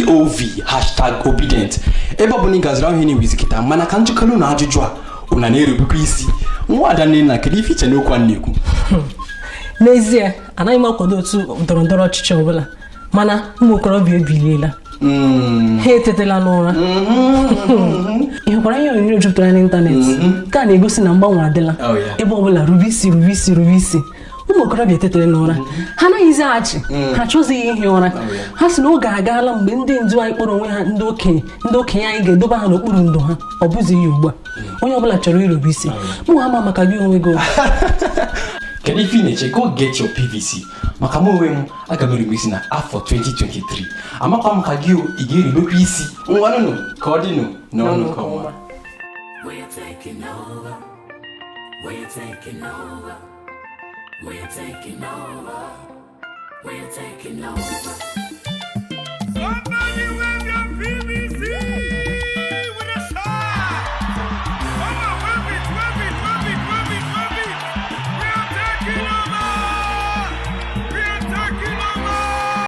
BOV #Obidient. Ebe ọ bụla ị gaziri ahụ na-ewizi kịta, mana ka njikọrọ na ajụjụ a, ụna na-erubekwa isi? Nwa ada nne, kedu ife iche n'okwu a na-ekwu? N'ezie, anaghị m akwado otu ndọrọ ndọrọ ọchịchị ọbụla, mana ụmụ okorobịa ebiliela, ha etetela n'ụra. Ị hụkwara ihe onyonyo jupụtara n'ịntanetị nke a na-egosi na mgbanwe adịla. Ebe ọbụla, rube isi, rube isi, rube isi. Ụmụ okorobịa etetara n'ụra, ha anaghịzi achị, ha achọzighị ihi ụra. Ha sị na oge agaala mgbe ndị ndu anyị kpọrọ onwe ha ndị okenye, ndị okenye anyị ga-edobe ha n'okpuru ndo ha. Ọ bụzi ya ugbu a, onye ọbụla chọrọ irube isi. Mụ ama maka gị onwe gị o. Kedu ife ị na-eche? Go get your PVC. Maka m onwe m, aga m erube isi na afọ 2023. Amakwa m ka gị o, ị ga-erubekwa isi? Ngwanụnụ, ka ọ dịnụ n'ọnụ ka ọma. We're taking over. We're taking over. We're taking over. We're taking over.